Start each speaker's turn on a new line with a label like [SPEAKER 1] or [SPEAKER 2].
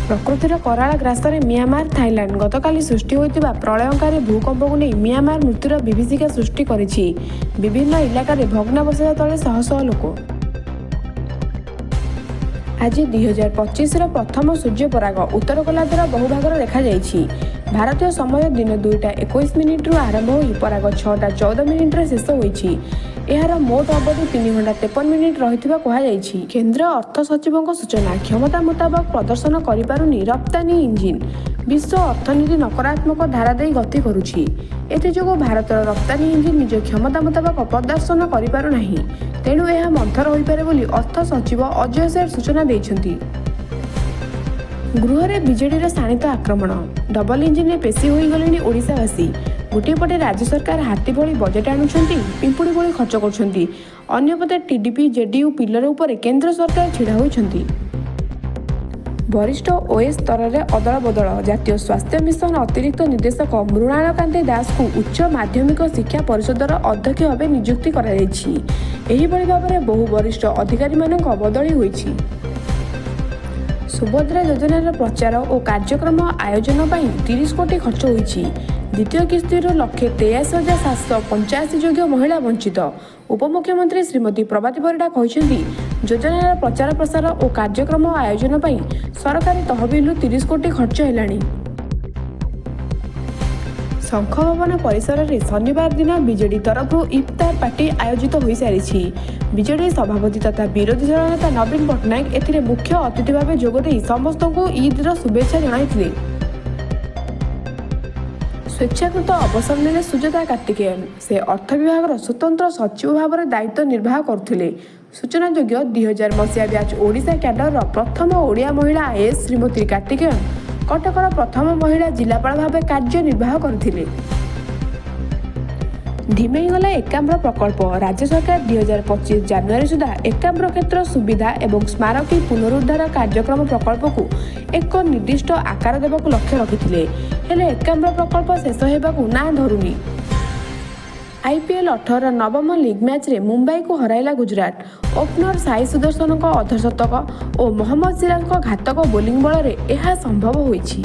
[SPEAKER 1] ପ୍ରକୃତିର କରାଳ ଗ୍ରାସରେ Myanmar, Thailand. ଗତକାଲି ସୃଷ୍ଟି ହୋଇଥିବା ପ୍ରଳୟଙ୍କାରୀ ଭୂକମ୍ପକୁ ନେଇ ମିଆଁମାର ମୃତ୍ୟୁର ବିଭୀଷିକା ସୃଷ୍ଟି କରିଛି। ବିଭିନ୍ନ ଇଲାକାରେ ଭଗ୍ନାବଶେଷ ତଳେ ଶହ ଶହ ଲୋକ। ଆଜି 2025ର ପ୍ରଥମ ସୂର୍ଯ୍ୟପରାଗ ଉତ୍ତର ଗୋଲାର୍ଦ୍ଧର ବହୁ ଭାଗରେ ଦେଖାଯାଇଛି। ଭାରତୀୟ ସମୟ ଦିନ 2ଟା 21 ମିନିଟ୍ରୁ ଆରମ୍ଭ ହୋଇ ପରାଗ 6ଟା 14 ମିନିଟ୍ରେ ଶେଷ ହୋଇଛି। ଏହାର ମୋଟ ଅବଧି 3 ଘଣ୍ଟା 53 ମିନିଟ୍ ରହିଥିବା କୁହାଯାଇଛି। କେନ୍ଦ୍ର ଅର୍ଥ ସଚିବଙ୍କ ସୂଚନା, କ୍ଷମତା ମୁତାବକ ପ୍ରଦର୍ଶନ କରିପାରୁନି ରପ୍ତାନୀ ଇଞ୍ଜିନ୍। ବିଶ୍ୱ ଅର୍ଥନୀତି ନକାରାତ୍ମକ ଧାରା ଦେଇ ଗତି କରୁଛି। ଏଥିଯୋଗୁ ଭାରତର ରପ୍ତାନୀ ଇଞ୍ଜିନ୍ ନିଜ କ୍ଷମତା ମୁତାବକ ପ୍ରଦର୍ଶନ କରିପାରୁନାହିଁ। ତେଣୁ ଏହା ମନ୍ଥର ହୋଇପାରେ ବୋଲି ଅର୍ଥ ସଚିବ ଅଜୟ ସେଠ ସୂଚନା ଦେଇଛନ୍ତି। ଗୃହରେ ବିଜେଡିର ଶାଣିତ ଆକ୍ରମଣ। ଡବଲ ଇଞ୍ଜିନରେ ପେଶି ହୋଇଗଲେଣି ଓଡ଼ିଶାବାସୀ। ଗୋଟିଏ ପଟେ ରାଜ୍ୟ ସରକାର ହାତୀ ଭଳି ବଜେଟ୍ ଆଣୁଛନ୍ତି, ପିମ୍ପୁଡ଼ି ଭଳି ଖର୍ଚ୍ଚ କରୁଛନ୍ତି। ଅନ୍ୟପଟେ ଟିଡିପି, ଜେଡିୟୁ ପିଲର ଉପରେ କେନ୍ଦ୍ର ସରକାର ଛିଡ଼ା ହୋଇଛନ୍ତି। ବରିଷ୍ଠ ଓଏଏସ୍ ସ୍ତରରେ ଅଦଳବଦଳ। ଜାତୀୟ ସ୍ୱାସ୍ଥ୍ୟ ମିଶନ ଅତିରିକ୍ତ ନିର୍ଦ୍ଦେଶକ ମୃଣାଳକାନ୍ତି ଦାସଙ୍କୁ ଉଚ୍ଚ ମାଧ୍ୟମିକ ଶିକ୍ଷା ପରିଷଦର ଅଧ୍ୟକ୍ଷ ଭାବେ ନିଯୁକ୍ତି କରାଯାଇଛି। ଏହିଭଳି ଭାବରେ ବହୁ ବରିଷ୍ଠ ଅଧିକାରୀମାନଙ୍କ ବଦଳି ହୋଇଛି। ସୁଭଦ୍ରା ଯୋଜନାର ପ୍ରଚାର ଓ କାର୍ଯ୍ୟକ୍ରମ ଆୟୋଜନ ପାଇଁ 30 କୋଟି ଖର୍ଚ୍ଚ ହୋଇଛି। ଦ୍ୱିତୀୟ କିସ୍ତିରୁ 1,83,785 ଯୋଗ୍ୟ ମହିଳା ବଞ୍ଚିତ। ଉପମୁଖ୍ୟମନ୍ତ୍ରୀ ଶ୍ରୀମତୀ ପ୍ରଭାତୀ ପରିଡ଼ା କହିଛନ୍ତି, ଯୋଜନାର ପ୍ରଚାର ପ୍ରସାର ଓ କାର୍ଯ୍ୟକ୍ରମ ଆୟୋଜନ ପାଇଁ ସରକାରୀ ତହବିଲରୁ 30 କୋଟି ଖର୍ଚ୍ଚ ହେଲାଣି। ଶଙ୍ଖ ଭବନ ପରିସରରେ ଶନିବାର ଦିନ ବିଜେଡି ତରଫରୁ ଇଫତାର ପାର୍ଟି ଆୟୋଜିତ ହୋଇସାରିଛି। ବିଜେଡି ସଭାପତି ତଥା ବିରୋଧୀ ଦଳ ନେତା ନବୀନ ପଟ୍ଟନାୟକ ଏଥିରେ ମୁଖ୍ୟ ଅତିଥି ଭାବେ ଯୋଗଦେଇ ସମସ୍ତଙ୍କୁ ଇଦ୍‌ର ଶୁଭେଚ୍ଛା ଜଣାଇଥିଲେ। ସ୍ୱେଚ୍ଛାକୃତ ଅବସର ନେଲେ ସୁଜାତା କାର୍ତ୍ତିକେୟନ। ସେ ଅର୍ଥ ବିଭାଗର ସ୍ୱତନ୍ତ୍ର ସଚିବ ଭାବରେ ଦାୟିତ୍ୱ ନିର୍ବାହ କରୁଥିଲେ। ସୂଚନାଯୋଗ୍ୟ, 2000 ମସିହା ବ୍ୟାଚ୍ ଓଡ଼ିଶା କ୍ୟାଡରର ପ୍ରଥମ ଓଡ଼ିଆ ମହିଳା ଆଇଏଏସ୍ ଶ୍ରୀମତୀ କାର୍ତ୍ତିକେୟନ କଟକର ପ୍ରଥମ ମହିଳା ଜିଲ୍ଲାପାଳ ଭାବେ କାର୍ଯ୍ୟ ନିର୍ବାହ କରିଥିଲେ। ଧିମେଇଗଲା ଏକାମ୍ର ପ୍ରକଳ୍ପ। ରାଜ୍ୟ ସରକାର 2025 ଜାନୁଆରୀ ସୁଦ୍ଧା ଏକାମ୍ର କ୍ଷେତ୍ର ସୁବିଧା ଏବଂ ସ୍ମାରକୀ ପୁନରୁଦ୍ଧାର କାର୍ଯ୍ୟକ୍ରମ ପ୍ରକଳ୍ପକୁ ଏକ ନିର୍ଦ୍ଦିଷ୍ଟ ଆକାର ଦେବାକୁ ଲକ୍ଷ୍ୟ ରଖିଥିଲେ। ହେଲେ ଏକାମ୍ର ପ୍ରକଳ୍ପ ଶେଷ ହେବାକୁ ନାଁ ଧରୁନି। ଆଇପିଏଲ୍ 18ର ନବମ ଲିଗ୍ ମ୍ୟାଚ୍ରେ ମୁମ୍ବାଇକୁ ହରାଇଲା ଗୁଜରାଟ। ଓପନର ସାଇ ସୁଦର୍ଶନଙ୍କ ଅର୍ଦ୍ଧଶତକ ଓ ମହମ୍ମଦ ସିରାଜଙ୍କ ଘାତକ ବୋଲିଂ ବଳରେ ଏହା ସମ୍ଭବ ହୋଇଛି।